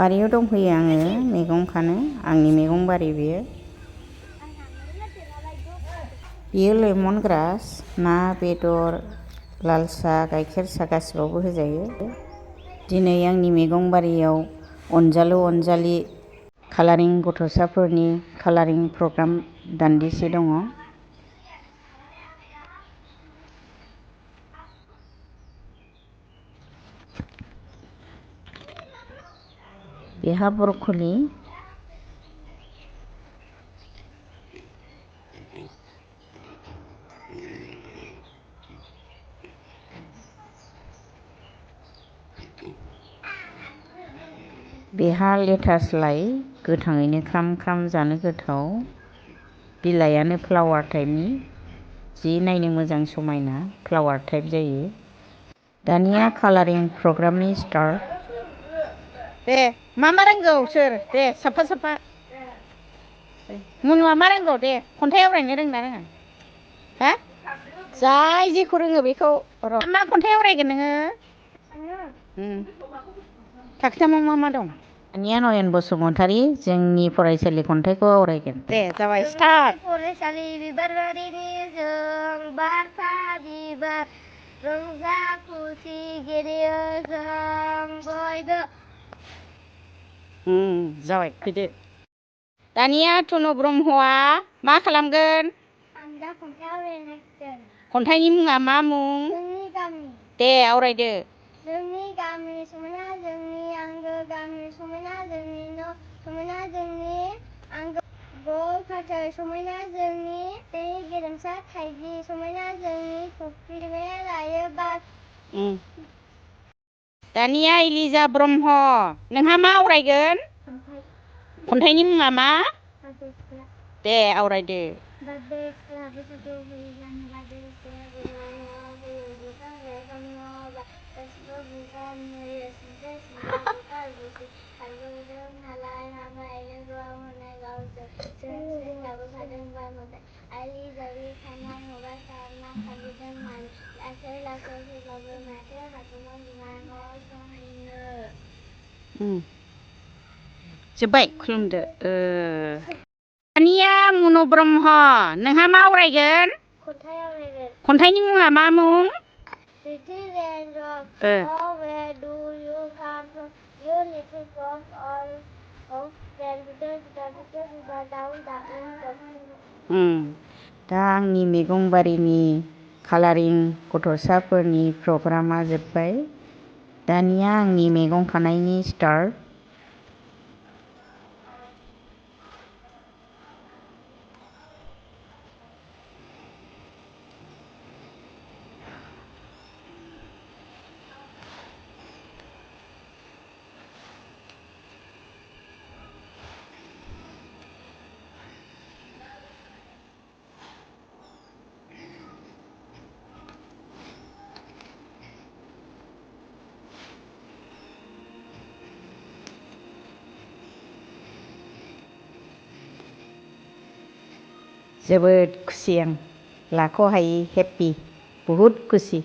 बारियाव दंफैयो आङो मैगं खानो आंनि मैगं बारि बेयो लेमन ग्रास ना बेदर लाल सा गाइखेर सा गासिबावबो होजायो दिनै आंनि मैगं बारियाव अनजालु अनजालि कालारिं गथ'साफोरनि कालारिं प्रग्राम दान्दिसे दङ बेहा ब्रकलि बेहा लेटास लाइ गोथाङैनो ख्राम ख्राम जानो गोथाव बिलाइयानो फ्लावार टाइपनि जि नायनो मोजां समायना फ्लावार टाइप जायो दानिया कालारिं प्रग्रामनि स्टार्ट दे मा रोंगौ सोर दे साफा साफा मुनुआ मा रोंगौ दे खन्थाइ आवरायनो रोंना रोङा हा जाय जेखौ रोङो बेखौ मा खन्थाइ आवरायगोन नोङो थाखोथामाव मा दं दानिया नयन बसुमतारी जोंनि फरायसालि खन्थाइखौ आवरायगोन दे जाबाय स्टार्ट फरायसालि बिबार बारिनि जों बारफा बिबार रंजा खुसि गेलेयो जों बयबो जाबाय फैदो दानिया टुनु ब्रह्मआ मा खालामगोन आं दा खन्थाइ आवरायगोन खन्थाइनि मुङा मा मुं जोंनि गामि दे आवरायदो जोंनि गामि समायना जोंनि आंगो गामि समायना जोंनि न' समायना जोंनि आंगो गय फाथै समायना जोंनि दै गेरेमसा थाइजि समायना जोंनि फुख्रि समायना लायो बार दानिया इलिजा ब्रह्म नोंहा मा आवरायगोन खन्थाइनि मुङा मा दे आवरायदो जोब्बाय खुलुमदो दानिया मुनु ब्रह्म नोंहा मा आवरायगोन खन्थाइ आवरायगोन खन्थाइनि मुङा मा मुं दा आंनि मैगं बारिनि कालारिं गथ'साफोरनि प्रग्रामा जोब्बाय दानिया आंनि मैगं खानायनि स्टार्ट जोबोद खुसि आं लाख'हायि हेपि बहुद खुसि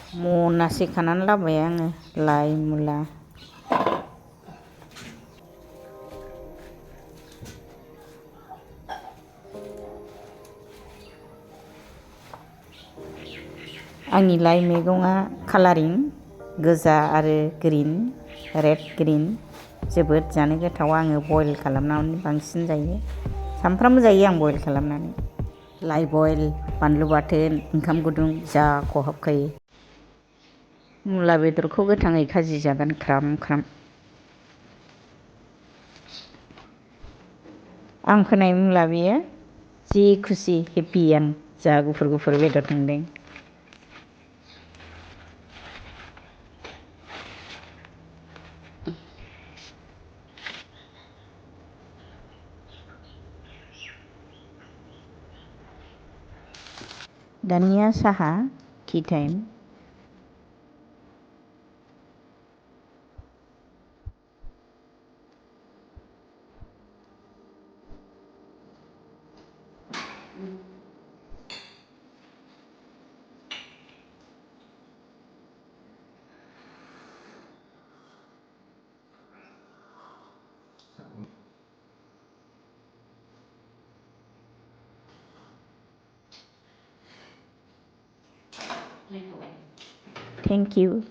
Mau nasi kanan lah bayang lai mula. Angi lai megonga coloring goja आरो green red green जोबोद जानो गोथाव आङो बयल खालामनानै बांसिन जायो सामफ्रामबो जायो आं बयल खालामनानै लाइ बयल बानलु बाथोन ओंखाम गुदुं जा खहाबखायो मुला बेदरखौ गोथाङै खाजि जागोन ख्राम ख्राम आं फोनाय मुला बेयो जि खुसि हेपि आं जा गुफुर गुफुर बेदर थांदों दानिया साहा टी टाइम Thank you.